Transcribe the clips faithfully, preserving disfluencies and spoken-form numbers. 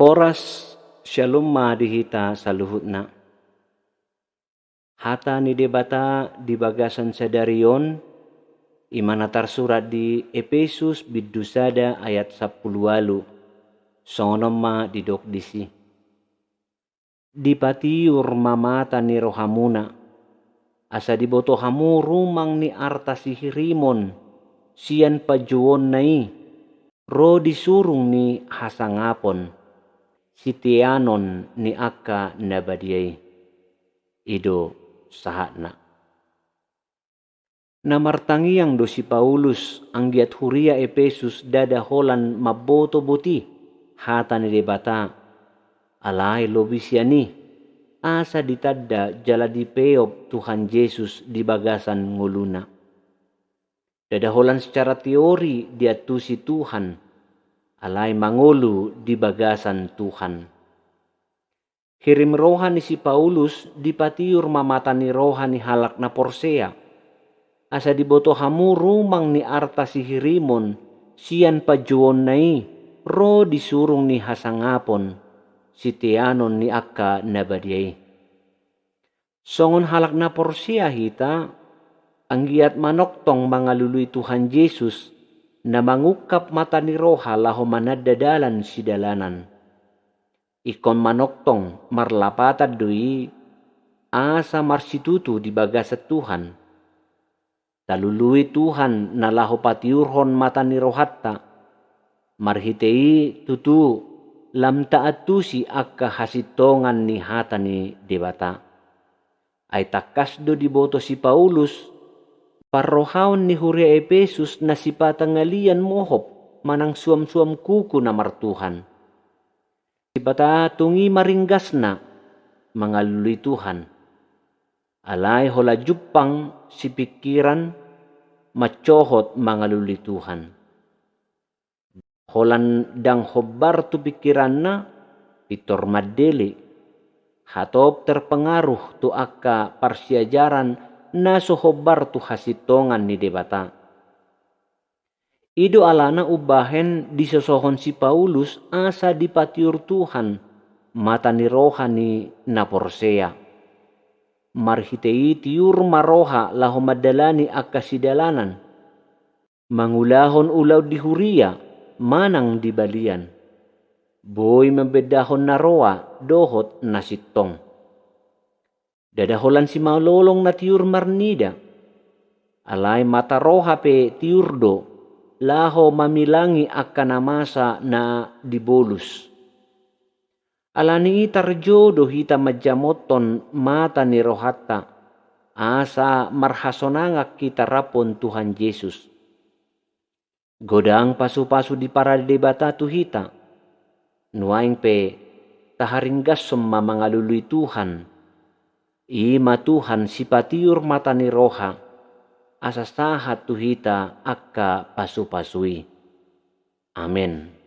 Horas, syalom ma di hita saluhutna. Hata ni Debata di bagasan sadari on, i ma na tarsurat di Epesus bindu sada ayat sampulu ualu. Songon on ma didok disi. Dipatiur ma mata ni rohamuna, asa diboto hamu rumang ni arta sihirimon sian panjouonna i, ro di surung ni hasangapon, siteanon ni angka na badia i. I do sahatna. Na martangiang do si Paulus anggiat huria Epesus ndada holan mamboto boti hata ni Debata, alai lobi sian i, asa ditanda jala dipeop Tuhan Jesus di bagasan ngoluna. Ndada holan secara teori diantusi Tuhan, alai mangolu di bagasan Tuhan. Hirim roha ni si Paulus dipatiur ma mata ni roha ni halak na porsea, asa diboto hamu rumang ni arta sihirimon sian panjouonna i, ro di surung ni hasangapon, siteanon ni angka na badia i. Songon halak na porsea hita, anggiat manongtong mangalului Tuhan Jesus, na mangungkap mata ni roha laho mananda dalan sidalanan. Ingkon manongtong marlapatan do i, asa marsitutu di bagasan Tuhan. Talului Tuhan na laho patiurhon mata ni rohanta. Marhite i tutu lam taantusi angka hasintongan ni hata ni Debata. Ai tangkas do diboto si Paulus, parrohaon ni huria Epesus na sipatangalian mohop manang suamsuam kuku na martuhan. Sipata tung i ma ringgasna mangalului Tuhan. Alai holan jumpang sipingkiran mansohot mangalului Tuhan. Holan ndang hombar tu pingkiranna, pintor mandele, hatop terpengaruh tu angka parsiajaran na so hombar tu hasintongan ni Debata. I do alana umbahen disosohon si Paulus asa dipatiur Tuhan mata ni roha ni na porsea. Marhite i tiur ma roha laho mandalani angka sidalanan. Mangulahon ulaon di huria manang di balian. Boi mambedahon na roa dohot na sintong. Ndada holan simalolong na tiur marnida. Alai mata roha pe tiur do, laho mamilangi angka na masa na dibolus. Alani i tarjou do hita manjamothon mata ni rohanta, asa marhasonangan hita rap dohot Tuhan Jesus. Godang pasupasu diparade Debata tu hita. Nuaeng pe taharinggashon ma mangalului Tuhan. I ma Tuhan sipatiur mata ni roha, asa sahat tu hita angka pasupasu i. Amen.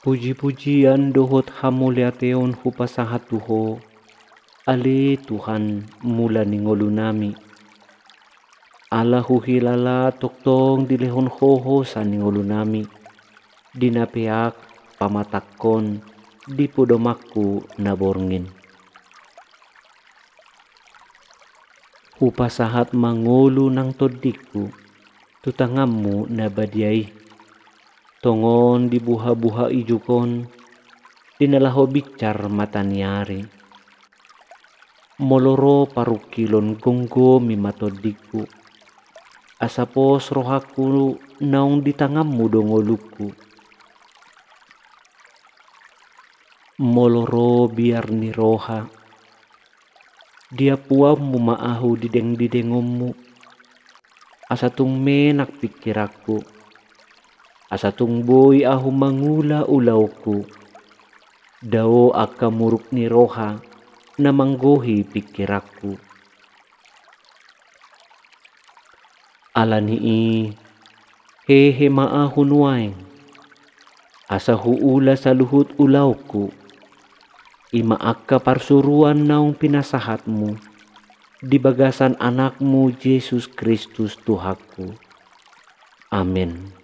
Puji-pujian dohot hamauliateon hupasahat tu Ho, ale Tuhan, mula ni ngolunami. Ala huhilala tongtong dilehon Ho hosa ni ngolunami, di na peak pamatangkon di podomanku na borngin. Hupasahat ma ngolu nang tondingku tu tanganmu na badia i. Tongon dibuha-buha ijuk on, di na laho binsar mata ni ari. Molo ro parungkilon, gomgomi ma tondingku, asa pos rohangku naung di tanganmu do ngolungku. Molo ro biar ni roha, diampuonmu ma ahu didengidengonmu, asa tung menak pingkiranku, asa tung boi ahu mangula ulaonku, dao angka muruk ni roha na manggohi pingkiranku. Ala ni i, hehe ma ahu nuaeng, asa huula saluhut ulaonku, i ma angka parsuruan naung pinasahatmu di bagasan Anakmu Jesus Kristus Tuhanku. Amen.